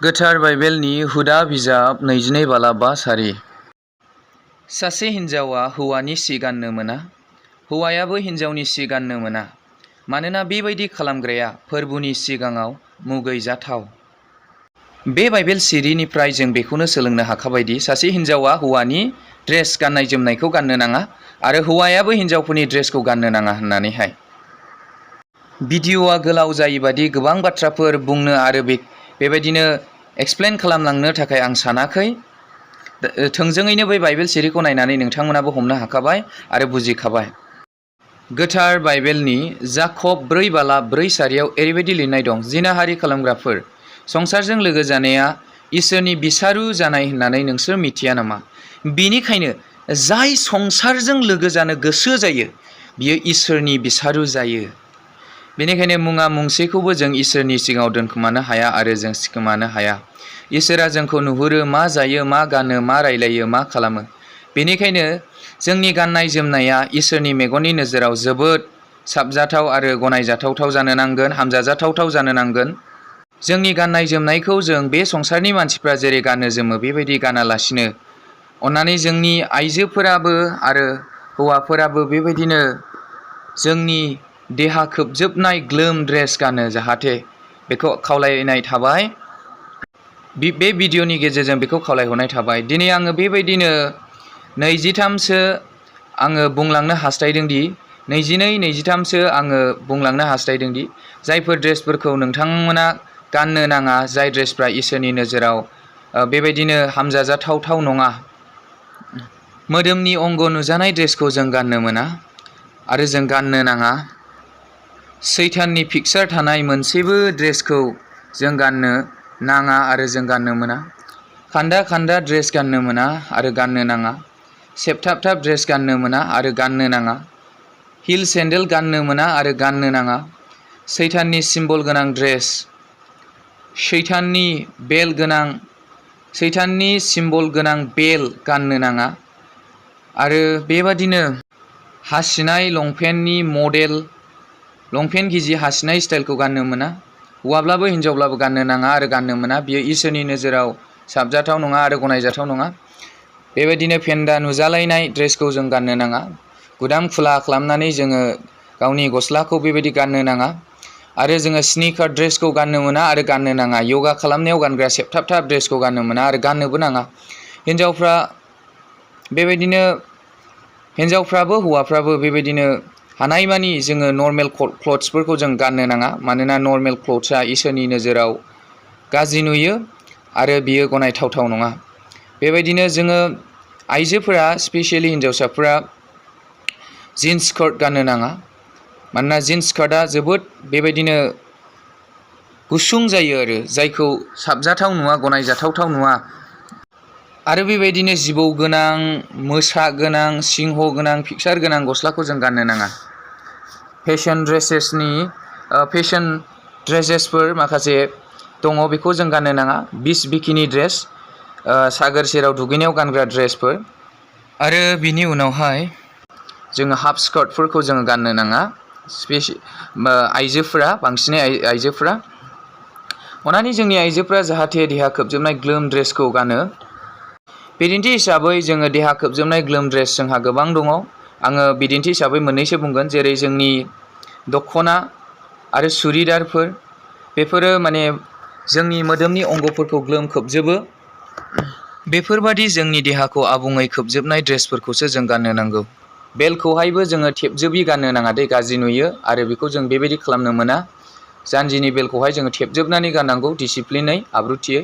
गोथार बाइबेलनि हुदा बिजाब 22 बाला 5 सारि। सासे हिन्जावा हौवानि सि गाननो मोना, हौवायाबो हिन्जावनि सि गाननो मोना, मानोना बेबायदि खालामग्राया फोरबुनि सिगाङाव मुगैजाथाव। बे बाइबेल सिरिनिफ्राय जों बेखौनो सोलोंनो हाखाबायदि सासे हिन्जावा हौवानि ड्रेस गाननाय जोमनायखौ गाननो नाङा आरो हौवायाबो हिन्जावफोरनि ड्रेसखौ गाननो नाङा होननानैहाय। भिडिअ'आ गोलाव जायोबादि गोबां बाथ्राफोर बुंनो आरो बेबायदिनो एक्सप्लेन खालामलांनो थाखाय आं सानाखै। थोंजोङैनो बै बाइबेल सिरिखौ नायनानै नोंथांमोनाबो हमनो हाखाबाय आरो बुजिखाबाय। गोथार बाइबेलनि जाकब 4 बाला 4 सारियाव ओरैबायदि लिरनाय दं, जिनाहारि खालामग्राफोर, संसारजों लोगो जानाया इसोरनि बिसारु जानाय होननानै नोंसोर मिथिया नामा? बेनिखायनो जाय संसारजों लोगो जानो गोसो जायो बियो इसोरनि बिसारु जायो। बेनिखायनो मुङा मुंसेखौबो जों इसोरनि सिगाङाव दोनखोमानो हाया आरो जों सिखोमानो हाया। इसोरा जोंखौ नुहुरो, मा जायो, मा गानो, मा रायलायो, मा खालामो। बेनिखायनो जोंनि गाननाय जोमनाया इसोरनि मेगननि नोजोराव जोबोद साबजाथाव आरो गनायजाथावथाव जानो नांगोन, हामजाजाथावथाव जानो नांगोन। जोंनि गाननाय जोमनायखौ जों बे संसारनि मानसिफ्रा जेरै गानो जोमो बेबायदि गानालासिनो अन्नानै जोंनि आइजोफोराबो आरो हौवाफोराबो बेबायदिनो जोंनि देहा खोबजोबनाय ग्लोम ड्रेस गानो, जाहाथे बेखौ खावलायनाय थाबाय। बे भिडिअ'नि गेजेरजों बेखौ खावलायहरनाय थाबाय। दिनै आङो बेबायदिनो 23सो आङो बुंलांनो हास्थायदोंदि 22-23सो आङो बुंलांनो हास्थायदोंदि जायफोर ड्रेसफोरखौ नोंथांमोना गाननो नाङा, जाय ड्रेसफ्रा इसोरनि नोजोराव बेबायदिनो हामजाजाथावथाव नङा। मोदोमनि अंग नुजानाय ड्रेसखौ जों गाननो मोना आरो जों गाननो नाङा। सैताननि पिकचार थानाय मोनसेबो ड्रेसखौ जों गाननो नाङा आरो जों गाननो मोना। खान्दा खान्दा ड्रेस गाननो मोना आरो गाननो नाङा। सेबथाबथाब ड्रेस गाननो मोना आरो गाननो नाङा। हिल सेन्डेल गाननो मोना आरो गाननो नाङा। सैताननि सिम्बल गोनां ड्रेस, सैताननि सिम्बल गोनां बेल गाननो नाङा आरो बेबादिनो हासिनाय लंपेन्टनि मडेल, लंपेन्ट गिजि हासिनाय स्टाइलखौ गाननो मोना। हौवाब्लाबो हिन्जावब्लाबो गाननो नाङा आरो गाननो मोना। बियो इसोरनि नोजोराव साबजाथाव नङा आरो गनायजाथाव नङा। बेबायदिनो फेन्दा नुजालायनाय ड्रेसखौ जों गाननो नाङा। गुदाम खुला खालामनानै जोङो गावनि गस्लाखौ बेबायदि गाननो नाङा आरो जोङो स्निकार ड्रेसखौ गाननो मोना आरो गाननो नाङा। यगा खालामनायाव गानग्रा सेबथाबथाब ड्रेसखौ गाननो मोना आरो गाननोबो नाङा। हिन्जावफ्राबो हौवाफ्राबो बेबायदिनो हानायमानि जोङो नर्मेल क्लथ्सफोरखौ जों गाननो नाङा, मानोना नर्मेल क्लथ्सआ इसोरनि नोजोराव गाज्रि नुयो आरो बियो गनायथावथाव नङा। बेबायदिनो जोङो आइजोफोरा, स्पेसियेलि हिन्जावसाफोरा जिन्स स्कार्ट गाननो नाङा, मानोना जिन्स स्कार्टआ जोबोद बेबायदिनो गुसुं जायो आरो जायखौ साबजाथाव नुवा, गनायजाथावथाव नुवा। आरो बेबायदिनो जिबौ गोनां, मोसा गोनां, सिंह गोनां, पिकचार गोनां गस्लाखौ जों गाननो नाङा। फेशन ड्रेसेसफोर माखासे दङ, बेखौ जों गाननो नाङा। बिच बिकिनि ड्रेस, सागोर सेराव दुगैनायाव गानग्रा ड्रेसफोर। आरो बिनि उनावहाय जोङो हाफ स्कार्टफोरखौ जोङो गाननो नाङा। आइजोफोरा, बांसिनै आइजोफोरा अन्नानै जोंनि आइजोफोरा जाहाथे देहा खोबजोबनाय ग्लोम ड्रेसखौ गानो। बिदिन्थि हिसाबै जोङो देहा खोबजोबनाय ग्लोम ड्रेस जोंहा गोबां दङ। आङो बिदिन्थि हिसाबै मोननैसो बुंगोन, जेरै जोंनि दख'ना आरो सुरिदारफोर, बेफोरो माने जोंनि मोदोमनि अंगफोरखौ ग्लोम खोबजोबो। बेफोरबादि जोंनि देहाखौ आबुङै खोबजोबनाय ड्रेसफोरखौसो जों गाननो नांगौ। बेल्टखौहायबो जोङो थेबजोबि गाननो नाङा दे, गाज्रि नुयो आरो बेखौ जों बेबायदि खालामनो मोना। जानजिनि बेल्टखौहाय जोङो थेबजोबनानै गाननांगौ, डिसिप्लिनै, आब्रुथियै।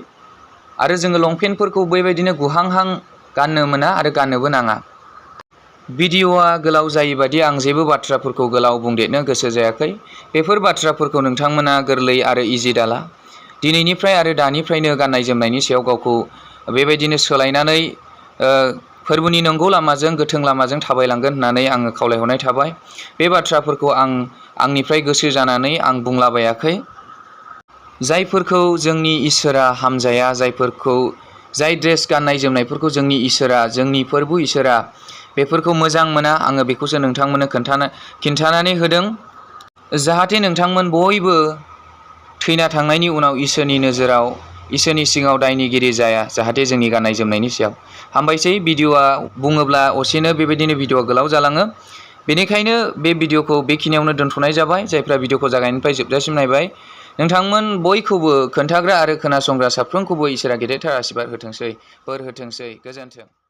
आरो जोङो लंपेन्टफोरखौ बेबायदिनो गुहांहां गाननो मोना आरो गाननोबो नाङा। भिडिअ'आ गोलाव जायोबादि आं जेबो बाथ्राफोरखौ गोलाव बुंदेरनो गोसो जायाखै। बेफोर बाथ्राफोरखौ नोंथांमोना गोरलै आरो इजि दाला। दिनैनिफ्राय आरो दानिफ्रायनो गाननाय जोमनायनि सायाव गावखौ बेबायदिनो सोलायनानै फोरबोनि नंगौ लामाजों, गोथों लामाजों थाबायलांगोन होननानै आङो खावलायहरनाय थाबाय। बे बाथ्राफोरखौ आं आंनिफ्राय गोसो जानानै आं बुंलाबायाखै। जायफोरखौ जोंनि इसोरा हामजाया, जाय ड्रेस गाननाय जोमनायफोरखौ जोंनि इसोरा, जोंनि फोरबु इसोरा बेफोरखौ मोजां मोना, आङो बेखौसो नोंथांमोननो खिन्थानानै होदों। जाहाथे नोंथांमोन बयबो थैना थांनायनि उनाव इसोरनि नोजोराव इसोरनि सिगाङाव दायनिगिरि जाया, जाहाथे जोंनि गाननाय जोमनायनि सायाव। हामबायसै, भिडिअ'आ बुङोब्ला असेनो बेबायदिनो भिडिअ'आ गोलाव जालाङो। बेनिखायनो बे भिडिअ'खौ बेखिनियावनो दोनथ'नाय जाबाय। जायफ्रा भिडिअ'खौ जागायनायनिफ्राय जोबजासिम नायबाय, नोंथांमोन बयखौबो खोन्थाग्रा आरो खोनासंग्रा साफ्रोमखौबो इसोरा गेदेरथार आशीर्बाद होथोंसै, बोर होथोंसै। गोजोन्थों।